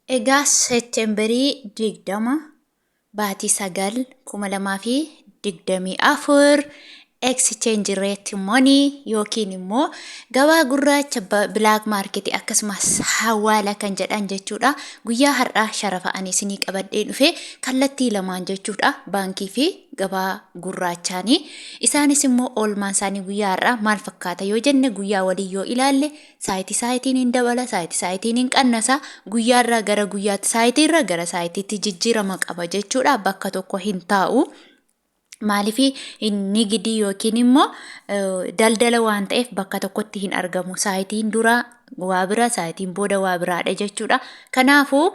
Egaa Seepteembarii 20 baatii 9 2024 exchange rate money yookiin immoo gabaa gurraacha, black market, akkasumas hawaala kan jedhan jechuudha. Guyyaa har'aa sharafa ani isinii qabadhee dhufe kallattii lamaan jechuudha. Baankii fi gabaa gurraachaani. Isaanis immoo oolmaan isaanii guyyaa har'aa maal fakkaata yoo jenne, guyyaa walii yoo ilaalle saayitii saayitiin hin dabala, saayitii saayitiin hin qannasa, guyyaarraa gara guyyaatti, saayitiirra gara saayitiitti jijjiirama qaba jechuudha. Bakka tokko hin taa'u. Maaliif? Nigidii yookiin immoo daldala waan ta'eef bakka tokkotti hin argamu. Saayitiin dura waa bira, saayitiin booda waa biraadha jechuudha. Kanaafuu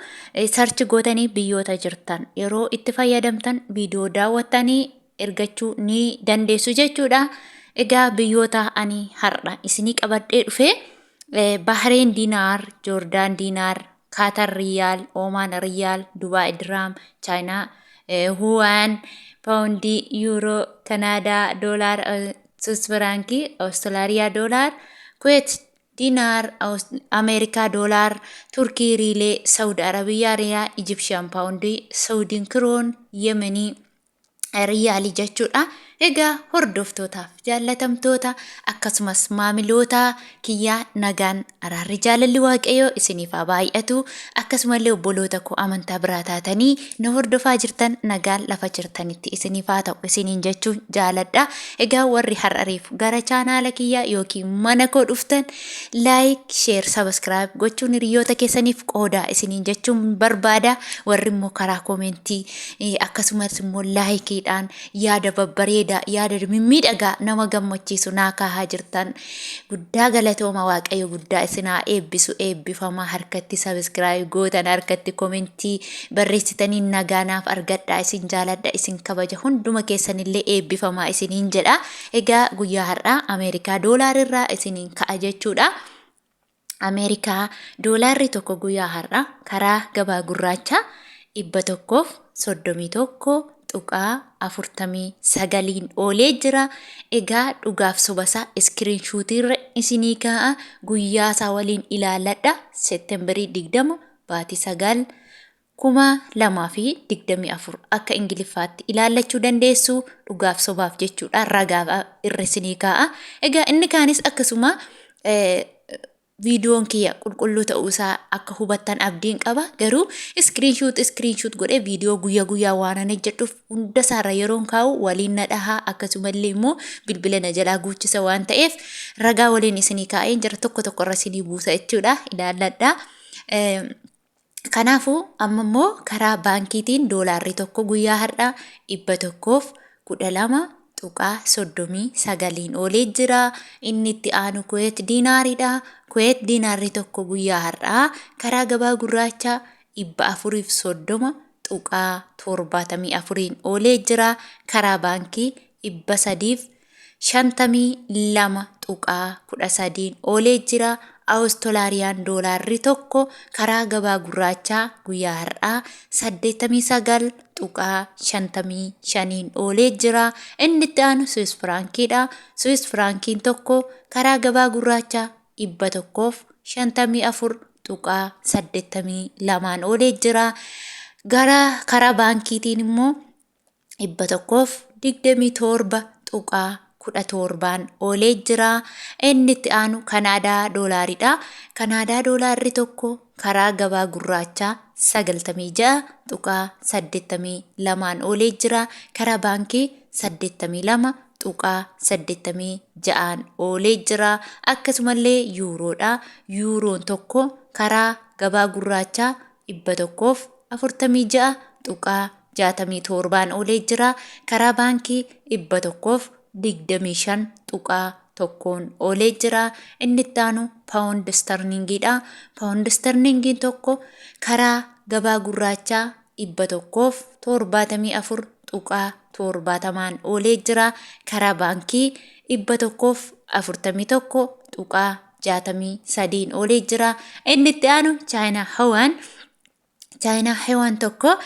search gootanii biyyoota jirtan yeroo itti fayyadamtan viidiyoo daawwattanii ergachuu ni dandeessu jechuudha. Egaa biyyoota ani har'a isinii qabadhee dhufe Bahreen diinaar, Joordaan diinaar, Kaatar riyaal, Oomaan riyaal, Dubaay diraam, Chaayinaa yuwaan, paawundii, yuuroo, Kanaadaa doolaar, Swiss firaankii, Awustiraaliyaa doolaar, Kuweet diinaar, Ameerikaa doolaar, Turkii riilee, Saudi Arabiyaa riyaal, Ijipshiyaan paawundii, Saawudiin kiroon, Yemenii riyaalii jechuudha. Egaa hordoftootaaf jaallatamtoota akkasumas maamiloota kiyyaa, nagaan, araarri, jaalalli Waaqayyoo isiniif haa baay'atu. Akkasumallee obboloota koo amantaa biraa taatanii na hordofaa jirtan, nagaan lafa jirtanitti isiniif haa ta'u isiniin jechuun jaaladha. Egaa warri har'ariif gara chaanaala kiyyaa yookiin mana koo dhuftan like, share, subscribe gochuun hiriyoota keessaniif qoodaa isiniin jechuun barbaada. Warri immoo karaa koomentii akkasumas immoo laayikiidhaan yaada babbareedaa, yaada mimmiidhagaa nama gammachiisu naa kaahaa jirtan guddaa galatooma. Waaqayyo guddaa isin haa eebbisu. Eebbifamaa. Harkatti subscribe gootan, harkatti komentii barreessitanii nagaa naaf argadhaa. Isin jaaladha, isin kabaja. Hunduma keessanillee eebbifamaa isiniin jedha. Egaa guyyaa har'aa Ameerikaa doolaarirraa isiniin ka'a jechuudha. Ameerikaa doolaarri tokko guyyaa har'aa karaa gabaa gurraachaa 131.49n oolee jira. Egaa dhugaaf sobasaa iskiriinshuutiirra isinii kaa'a, guyyaa isaa waliin ilaalladha. Seeptembarii 20 baatii 9 2024 akka Ingiliffaatti ilaallachuu dandeessu, dhugaaf sobaaf jechuudha, ragaaf irra isinii kaa'a. Egaa inni kaanis akkasuma viidiyoon kiyya qulqulluu ta'uusaa akka hubattan abdiin qaba. Garuu screenshot godhee viidiyoo guyyaa guyyaa waan ani hojjedhuuf hunda isaarra yeroon kaa'u waliin na dhahaa, akkasumallee immoo bilbila na jalaa guuchisa waan ta'eef ragaa waliin isinii kaa'een jira, tokko tokko irra isinii buusa jechuudha. Ilaalladha. Kanaafuu amma immoo karaa baankiitiin doolaarri tokko guyyaa har'aa 112.39n oolee jira. Inni itti aanu Kuweet diinaariidha. Kuweet diinaarri tokko guyyaa har'aa karaa gabaa gurraachaa 430.74n oolee jira. Karaa baankii 352.13n oolee jira. Awustiraaliyaan doolaarri tokko karaa gabaa gurraachaa guyyaa har'aa 89.55n oolee jira. Inni itti aanu Swiss firaankiidha. Swiss firaankiin tokko karaa gabaa gurraachaa 154.82n oolee jira. Gara karaa baankiitiin immoo 127.17n oolee jira. Inni itti aanu Kanaadaa doolaaridha. Kanaadaa doolaarri tokko karaa gabaa gurraachaa 96.82n oolee jira. Karaa baankii 82.86n oolee jira. Akkasumallee yuuroodha. Yuuroon tokko karaa gabaa gurraachaa 146.67n oolee jira. Karaa baankii 125.1n oolee jira. Inni itti aanu paawund sterlingiidha. Paawund sterlingiin tokko karaa gabaa gurraachaa 174.70n oolee jira. Karaa baankii 141.63n oolee jira. Inni itti aanu Chaayinaa yuwaan. Chaayinaa yuwaan tokko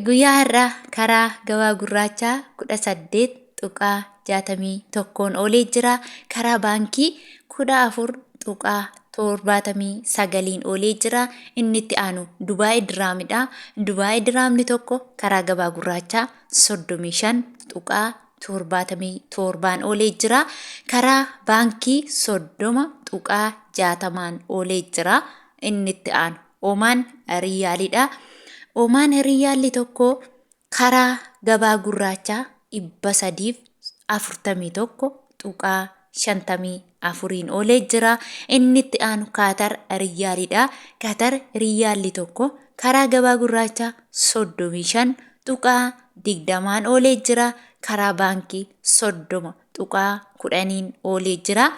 guyyaa har'aa karaa gabaa gurraachaa 18.61n oolee jira. Karaa baankii 14. 79n oolee jira. Inni itti aanu Dubaay Diraamidha. Dubaay Diraamni tokko karaa gabaa gurraachaa 35.77n oolee jira. Karaa baankii 30.60n oolee jira. Inni itti aanu Omaan Riyaaliidha. Omaan Riyaalli tokko karaa gabaa gurraachaa 341.54n oolee jira. Inni itti aanu Kaatar Riyaaliidha. Kaatar Riyaalli tokko karaa gabaa gurraachaa 35.20n oolee jira. Karaa baankii 30.10n oolee jira.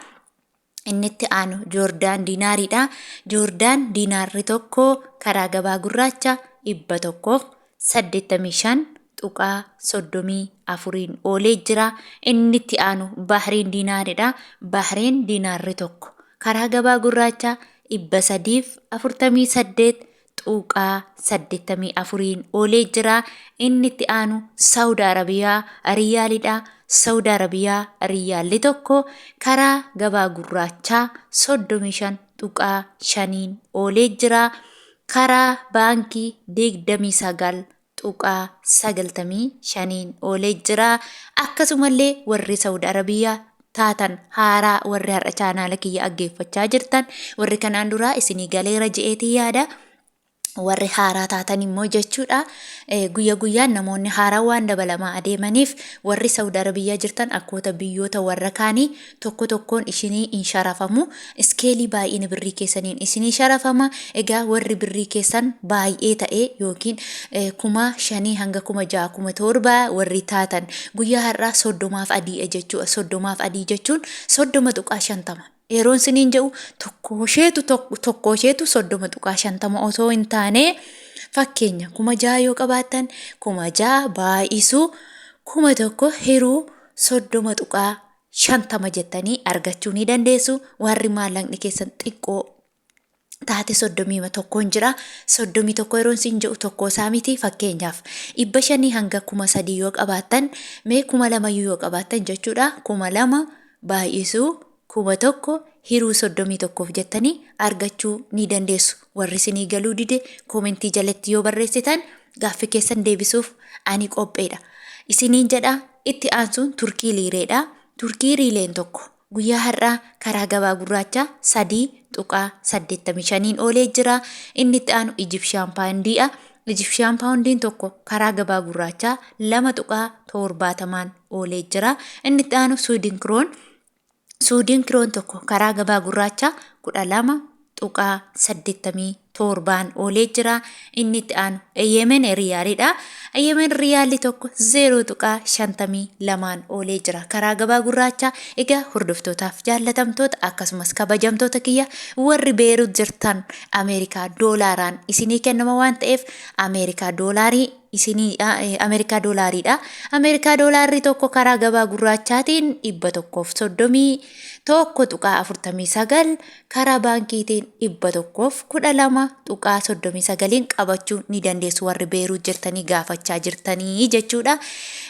Inni itti aanu Joordaan Diinaariidha. Joordaan Diinaarri tokko karaa gabaa gurraacha 185.34n oolee jira. Inni itti aanu Bahriin Diinaariidha. Bahriin Diinaarri tokko karaa gabaa gurraacha 348.84n oolee jira. Inni itti aanu Saawud Arabiyaa Riyaaliidha. Saawud Arabiyaa Riyaalli tokko karaa gabaa gurraachaa 35.5n oolee jira. Karaa baankii 29.95n oolee jira. Akkasumallee warri Saawud Arabiyaa taatan haaraa, warri har'a chaanaala kiyya dhaggeeffachaa jirtan, warri kanaan duraa isinii galeera je'eetii yaada. Warri haaraa taatan immoo jechuudha, guyya guyyaan namoonni haaraa waan dabalamaa adeemaniif, warri Saawud Arabiyaa jirtan akkoota biyyoota warra kaanii tokko tokkoon isinii hin sharafamu. Iskeelii baay'ina birrii keessaniin isinii sharafama. Egaa warri birrii keessan baay'ee ta'e yookiin 5,000 hanga 6,000, 7,000 warri taatan, guyyaa har'aa 30f adiidha jechuudha. 30f adii jechuun 30.50. Yeroon isiniin jedhu tokko isheetu 30.50 osoo hin taane, fakkeenya 6,000 yoo qabaattan, 6,000 baay'isuu 1,000 hiruu 30.50 jettanii argachuu ni dandeessu. Warri maallaqni keessan xiqqoo taate 31n jira. 31 yeroon isin jedhu tokko isaa miti. Fakkeenyaaf 500 hanga 3,000 yoo qabaattan, mee 2,000 yoo qabaattan jechuudha. 2,000 baay'isuu 1,000 hiruu 31f jettanii argachuu ni dandeessu. Warri isinii galuu dide koomentii jalatti yoo barreessitan gaaffii keessan deebisuuf ani qopheedha. Isiniin jedha. Itti aansuun Turkii liireedha. Turkii liireen tokko guyyaa har'aa karaa gabaa gurraachaa 3.85n oolee jira. Inni itti aanu Ijipshiyaan paawundiidha. Ijipshiyaan paawundiin tokko karaa gabaa gurraachaa 2.70n oolee jira. Inni itti aanu Suudiin kiroon. Suudiin kiroon tokko karaa gabaa gurraachaa 12.87n oolee jira. Inni itti aanu Yemen riyaaliidha. Yemen riyaalli tokko 0.52n oolee jira karaa gabaa gurraachaa. Egaa hordoftootaaf jaallatamtoota akkasumas kabajamtoota kiyya, warri Beerut jirtan Ameerikaa doolaaraan isinii kennama waan ta'eef, Ameerikaa doolaarii isinii Ameerikaa doolaariidha. Ameerikaa doolaarri tokko karaa gabaa gurraachaatiin 131.49, karaa baankiitiin 112.39n qabachuu ni dandeessu, warri Beerut jirtanii gaafachaa jirtanii jechuudha.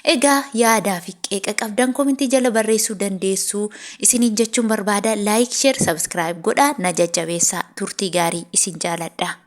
Egaa yaadaa fi qeeqa qabdan komentii jala barreessuu dandeessu isiniin jechuun barbaada. Like, share, subscribe godhaa na jajjabeessaa. Turtii gaarii, isin jaaladha.